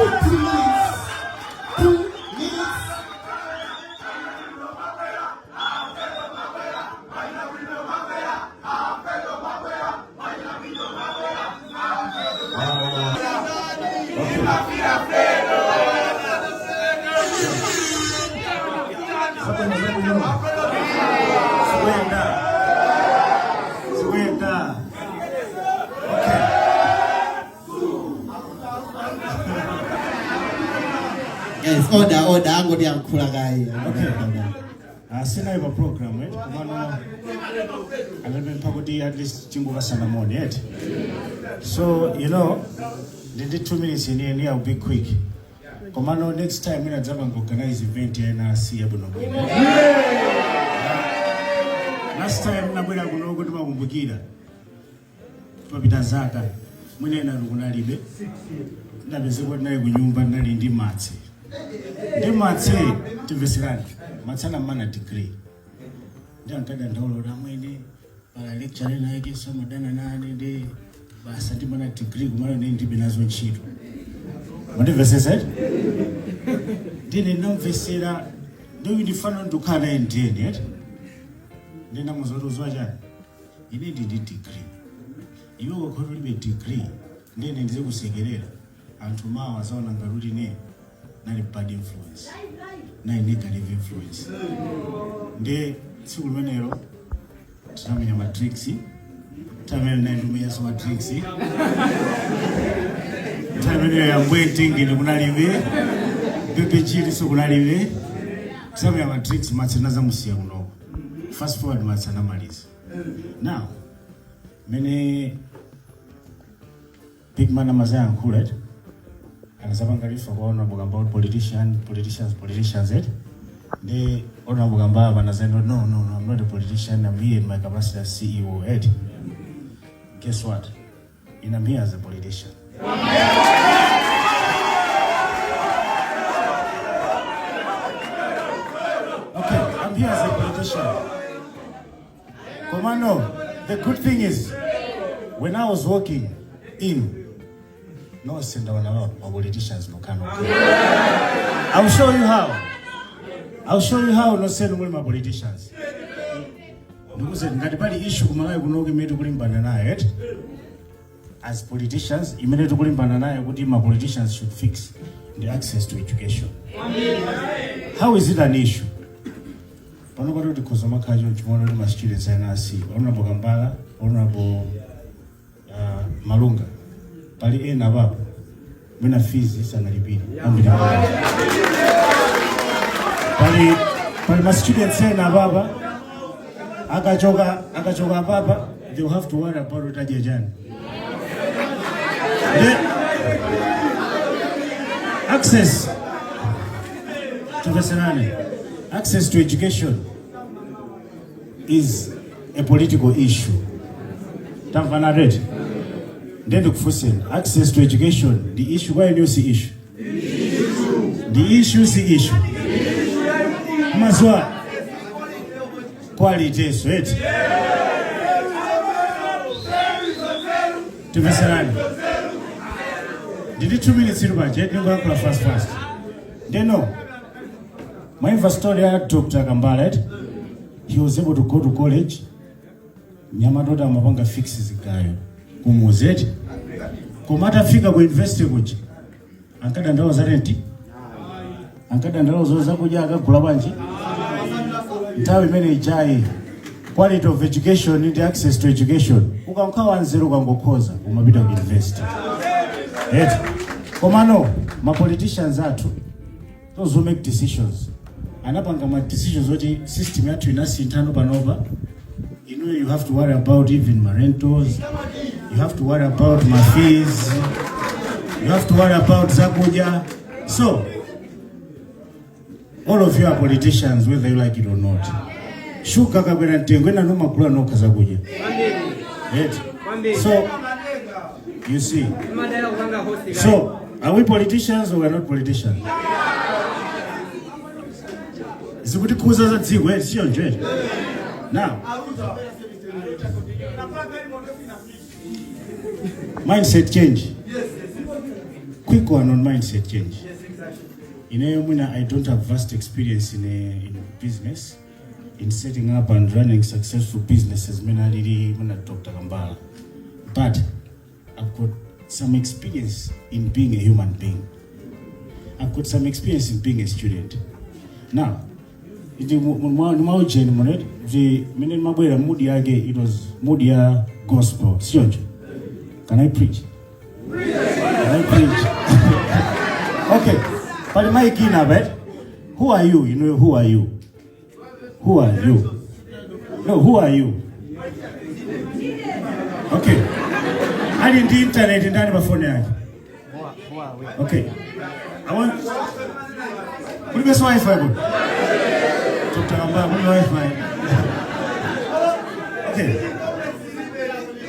For 2 minutes. 2 minutes. Zabwino, zabwino. Zikuyenda. Zikuyenda. Okay. Yes, order, order. Angotiyankhula kaye. Okay. Sinayi pa program, right? Komano anapempha kuti at least tingopatsana moni, right? So, ndindi 2 minutes ine, I'll be quick. Komano next time ina dzapanga organize event ya NRC yabwino bwino. Last time nabwera kuno kuti makumbukira. Papita zaka. Mwina ena kunalibe. Ndapezeka kuti ndinali kunyumba, ndinali ndi Matse. Ndi Matse, timveserani. Matse anamana degree. Ndi ankadandaula kuti amwene pala lecture ena yake samadana nane, ndi basa ndimana degree kumana ndi ndibe nazo ntchito. Mandimvesesa eti? Ndine ndinamvesera, ndiyo ndifana ndikukhala naye ndiyeni, eti? Ndinamuza kuti, "Uziwa chani? Ine ndi degree. Iwe ukakhala ulibe degree, ndine ndizikusekerera. Anthu mawa azaona ngati kuti ine nali bad influence, nali negative influence." Ndi tsiku limenelo tinamenya ma drinks. Tamene nayi ndimenyanso ma drinks. Nthawi imeneyo yambwe tingini kunalibe, bebechili so kunalibe. Tinamenya ma drinks, Matse nazamusiya kunoko. Fast forward, Matse anamaliza. Now mene big man amazayankhula, eti, anazapanga refer kwa Honorable Kamba, politician, politicians, politicians, eti. Ndi Honorable Kamba panazendo, "No, no, no, I'm not a politician. I'm here in my capacity as CEO," eti. Guess what? And I'm here as a politician. Okay, I'm here as a politician. Komano, the good thing is, when I was walking in, no send our politicians no can. I'll show you how. I'll show you how no send muli ma politicians. Ndikuze ngati pali issue kumalawi kuno imene tikulimbana nayo, eti, as politicians, imene tikulimbana nayo kuti ma politicians should fix, the access to education. How is it an issue? Pano pati tikhoza makhala choncho kuti ma students a NRC, Honorable Kambala, Honorable Malunga, pali ena apapo mwina fees sanalipire ambiri. Pali ma students ena apapa akachoka apapa, they will have to worry about kuti adya chani. The access to, access to education is a political issue. Tamvana rate? Ndiye ndikufunseni, access to education ndi issue kwa inu, si issue? Ndi issue, si issue? Mazwa quality so, eti? Timveserani, ndili 2 minutes iri paje, ndingoyankhula fast fast. Ndeno mwaimva story ya Dr. Kambala, eti? He was able to go to college. Nyamatoti amapanga fix zigayo kumuzi, eti? Koma atafika ku university kuja, ankadandaula za rent? Ankadandaula zakudya akagula bwanji? Nthawi imene ijayi, quality of education ndi access to education, ukankhala wanzeru, ukangokhoza, umapita ku university, eti? Komano ma politicians athu, those who make decisions, anapanga ma decisions oti system yathu inasinthano. Panopa you have to worry about even my rentals, you have to worry about my fees, you have to worry about zakudya. So all of you are politicians, whether you like it or not. Shuga kakwera mtengo, ena nomagula nokha zakudya, eti? So you see, so are we politicians or we are not politicians? Zikutikhuza za dziko, eti? Siyo nje? Now, mindset change. Quick. Quick one on mindset change. Ineyo mwina I don't have vast experience in business, in setting up and running successful businesses mena alili mwina Dr. Kambala, but I've got some experience in being a human being. I've got some experience in being a student. Now, ndi maujeni munet kuti mene mabwera, mood yake, it was mood ya gospel, sichoncho? Can I preach? Can I preach? Okay, pali mic ina, right? Who are you? You know, who are you? Who are you? No, who are you? Okay, ali ndi internet ndani pa phone yake? Okay, I want, kulibenso WiFi kuti Dr. Kambala kuli WiFi? Okay.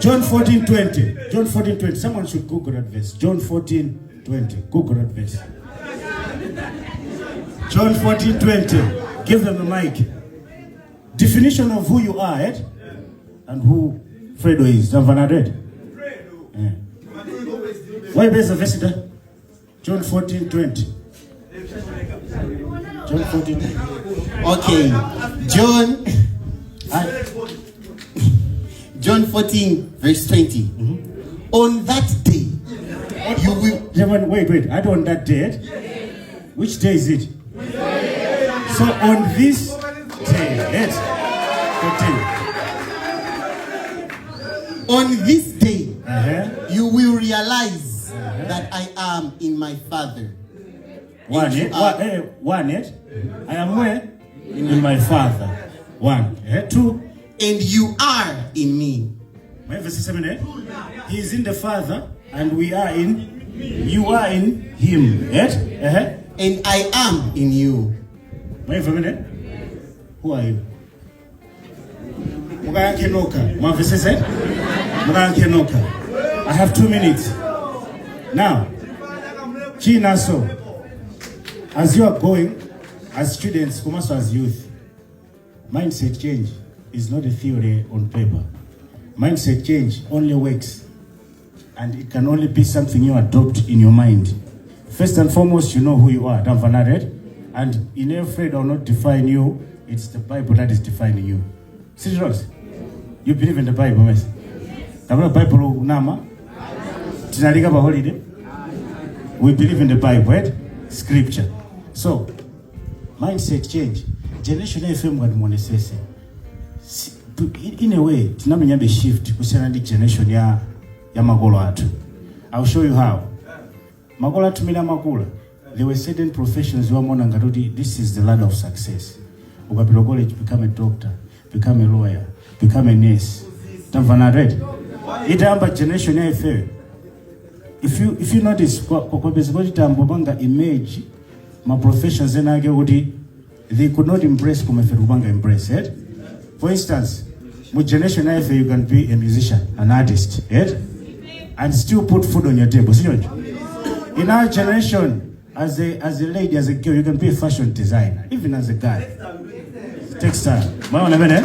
John 14:20. John 14:20. Someone should Google that verse. John 14:20. Google that verse. John 14:20. Give them the mic. Definition of who you are, eh? And who Fredo is. Tamvana read? Yeah. Why is the verse there? John 14:20. John 14. Okay, John John 14 verse 20. On that day, you will Gentlemen, wait, wait. I don't that date. Which day is it? So on this day, yes. Continue. On this day you will realize that I am in my Father. One, And you eh? One, one, eh? I am where? In my Father. One. Eh? Two. And you are in me. My verse 7, eh? He is in the Father, and we are in, you are in him. Eh? Uh-huh. And I am in you. My verse, who are you? Mukayankhe nokha. Mwamvesese? Mukayankhe nokha. I have 2 minutes. Now, China, so, as you are going, as students, komanso as youth, mindset change is not a theory on paper. Mindset change only works and it can only be something you adopt in your mind. First and foremost, you know who you are. Tamvana, right? And in afraid or not define you, it's the Bible that is defining you. Serious? You believe in the Bible, yes? Kapena Bible unama? Tinalika pa holiday? We believe in the Bible, right? Scripture. So, mindset change. Generation FM ngati muonesese. In a way, tinamenyabe shift kusiyana ndi generation ya makolo athu. I'll show you how. Makolo athu mene amakula, there were certain professions wamaona ngati kuti this is the ladder of success. Ukapita college, become a doctor, become a lawyer, become a nurse. Tamvana, right? Itayamba generation ya ifeyo, if you notice, kwapeza kuti tambopanga image ma professions ena ake kuti they could not embrace, koma ife tikupanga embrace, right? For instance, mu generation ya ife, you can be a musician, an artist, right? And still put food on your table, sichoncho? In our generation, as a lady, as a girl, you can be a fashion designer, even as a guy, textile. Mwaona mene?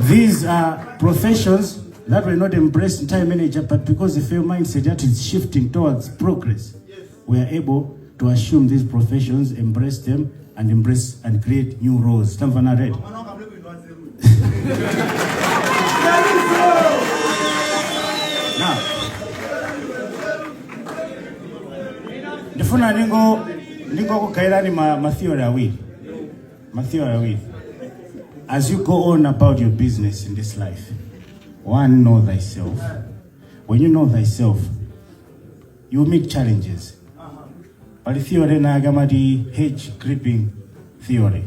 These are professions that were not embraced in time manager, but because the fail mindset that is shifting towards progress, we are able to assume these professions, embrace them, and embrace and create new roles. Tamvana, right? Now, ndifuna ningo kugairani ma theory awiri. Ma theory awiri. As you go on about your business in this life, one, know thyself. When you know thyself, you will meet challenges. Pali theory ina amati hedge clipping theory.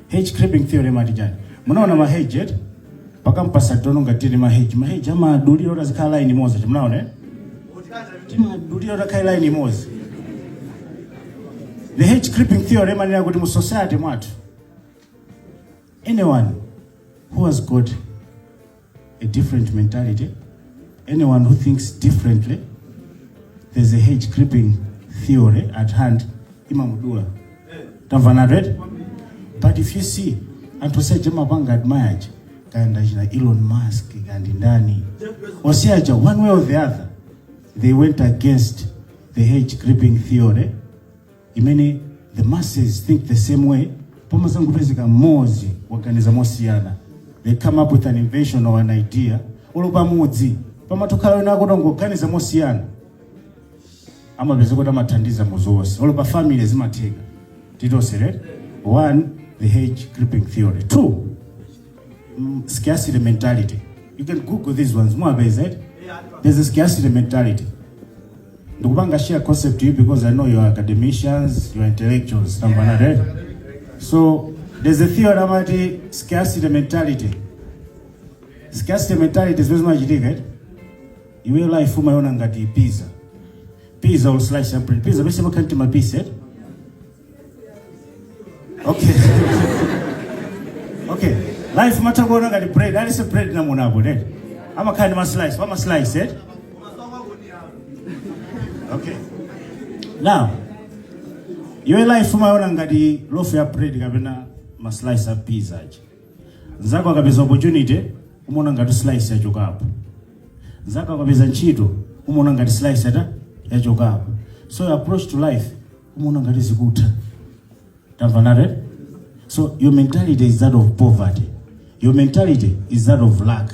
Hedge clipping theory mati chani? Munaona ma hedge, eti? Pakampasa tono ngatiri ma hedge. Ma hedge amadulira kuti azikhala line imodzi. Munaona, eh? Timadulira kuti akhale line imodzi. The hedge clipping theory imanena kuti mu society mwathu, anyone who has got a different mentality, anyone who thinks differently, there's a hedge clipping theory at hand, imamudula. Tamvana, right? But if you see, anthu oseja mapanga admire kanda china Elon Musk kandi ndani, oseja, one way or the other, they went against The hedge clipping theory, imene the masses think the same way, pomazangopezeka mmodzi waganiza mosiyana. They come up with an invention or an idea. Olo pamudzi pamatokhala wina akutongoganiza mosiyana, amapeza kuti amathandiza mudzi wonse. Olo pa family zimatheka. Titose, right? One, the hedge clipping theory. Two, scarcity mentality. You can Google these ones, mwapeza it. There's a scarcity mentality. Ndikupanga share concept to you because I know you are academicians, you are intellectuals. Tamvana, right? So there's a theory amati scarcity mentality. Scarcity mentality zimene zimachitika, right? Iwe life umayiona ngati pizza, pizza or slice ya bread. Pizza bese makhanti ma piece, eh? Okay, life matakuona ngati bread. Alise bread namuonapo, right? Amakhala ndi ma slice, wama slice, eh? Okay, now iwe life umaona ngati loaf ya bread kapena ma slice a pizza aja. Nzako akapeza opportunity, umaona ngati slice yachokapo. Nzako akapeza ntchito, umaona ngati slice ata yachokapo. So your approach to life, umaona ngati zikutha. Tamvana, right? So your mentality is that of poverty, your mentality is that of lack.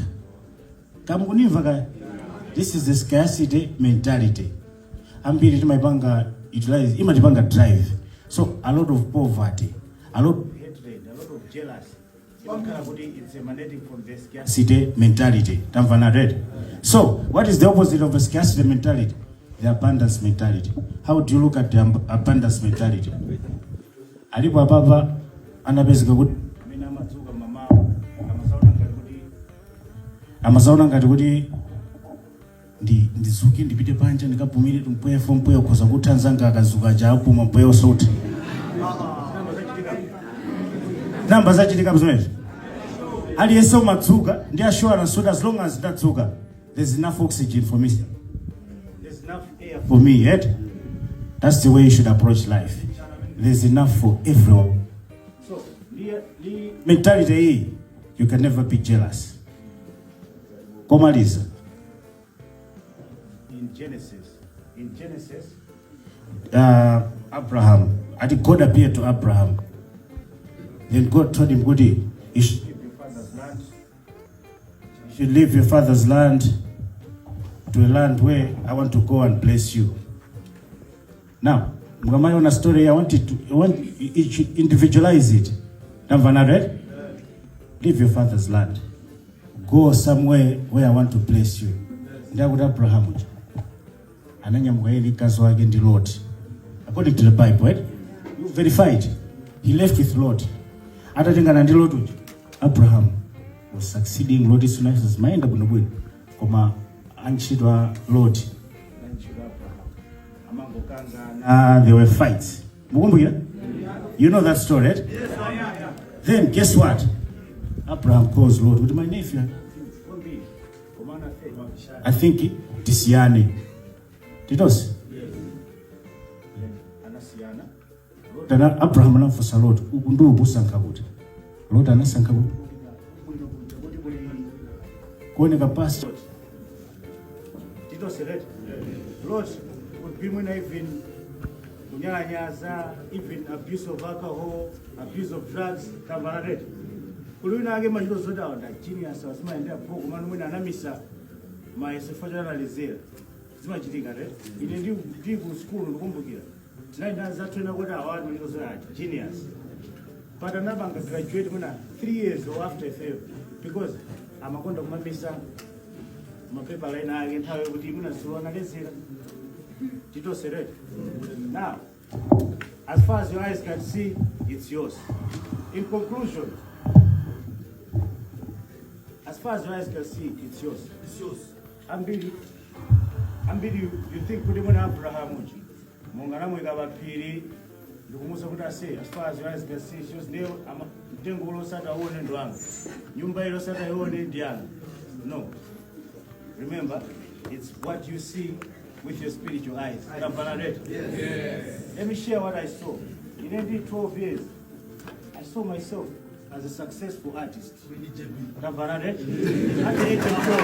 Kamukunimva kaya? This is the scarcity mentality. Ambiri timaipanga utilize, imatipanga drive. So a lot of poverty, a lot of hatred, a lot of jealousy imakhala kuti it's emanating from the scarcity mentality. Tamvana, right? So what is the opposite of a scarcity mentality? The abundance mentality. How do you look at the abundance mentality? Alipo apapa anapezeka kuti amene amadzuka mamawa amazaona ngati kuti ndizuke ndipite panja ndikapumire mpweya, mpweya ukhoza kutha. Nzanga akazuka aja apuma, mpweya usutha. Namba zachitika zimenezo. Aliyense umadzuka ndi assurance kuti as long as ndadzuka, there's enough oxygen for me, there's enough air for me. Yet that's the way you should approach life. There's enough for everyone. So ndi mentality iyi, you can never be jealous. Komaliza, in Genesis, Abraham ati God appeared to Abraham. Then God told him kuti you should leave your father's land, you should leave your father's land to a land where I want to go and bless you. Now mukamayiona story, I want you should individualize it. Tamvana, right? Leave your father's land, go somewhere where I want to bless you. Ndakuti Abraham uja ananyamuka yeye ndi mkazi wake ndi Lot. According to the Bible, right? You verified, he left with Lot. Atatengana ndi Lot uja, Abraham was succeeding. Lot zimayenda bwinobwino, koma antchito a Lot, antchito a Abraham amangokangana. There were fights. Mukumbukira? You know that story, right? Then guess what? Abraham calls Lot kuti, "My nephew, I think tisiyane." Titosi anasiyana. Abraham anafunsa Lot, "Uku ndi uku usankha kuti?" Lot anasankha kuti kuoneka past. Titose, right? Lot would be mwina even kunyalanyaza, even abuse of alcohol, abuse of drugs. Tamvana, right? Kuli wina ake machito zoti awa nda genius, azimayendera po, komano mwina anamisa mayeso analezera. Zimachitika, right? Ine ndi ku school ndikumbukira tinali ndi anzathu ena kuti awati machito zoti ati genius, but anapanga graduate mwina 3 years or after fail because amakonda kumamisa mapepa ena ake nthawi yokuti mwina zulo analezera. Titose, right? Now, as far as your eyes can see, it's yours. In conclusion, as far as your eyes can see, it's yours. It's yours. Ambiri ambiri you think kuti mwina Abrahamu uja Mulungu anamuyika paphiri ndikumuwuza kuti ase, as far as your eyes can see, it's yours. Ndiye mtengo ulosati auone ndi wanga, nyumba ilosati aione ndi yanga. No, remember, it's what you see with your spiritual eyes. Tamvana, right? Let me share what I saw. In only 12 years, I saw myself as a successful artist. Tamvana, right? At the age of 12.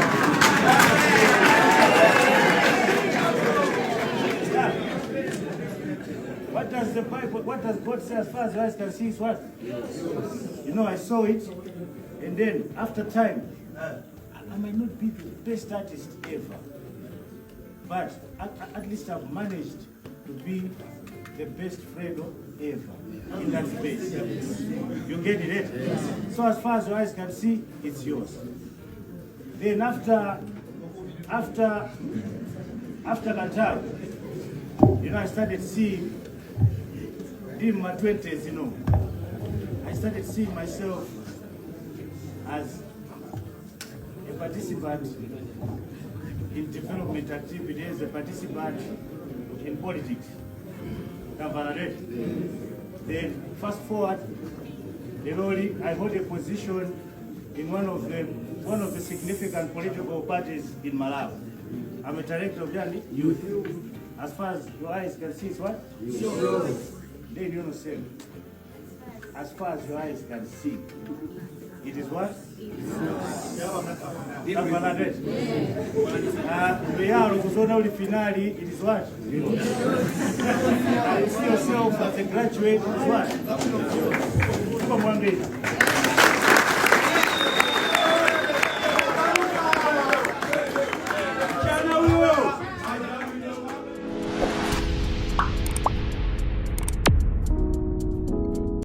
Yeah. What does the Bible, what does God say? As far as your eyes can see is what? I saw it, and then after time, I might not be the best artist ever, but at least I've managed to be the best Fredo ever in that space. You get it, eh? So as far as your eyes can see, it's yours. Then after that time, I started seeing, in my 20s, I started seeing myself as a participant in development activities, a participant in politics. Kavalare. Then fast forward, leroli, I hold a position in one of the significant political parties in Malawi. I'm a director of Jani Youth. As far as your eyes can see, is what? Then you know, say, as far as your eyes can see, it is what? Kavalare. Real kuzoona uli finali, it is what? You see yourself as a graduate, it is what? Tuko mwambie.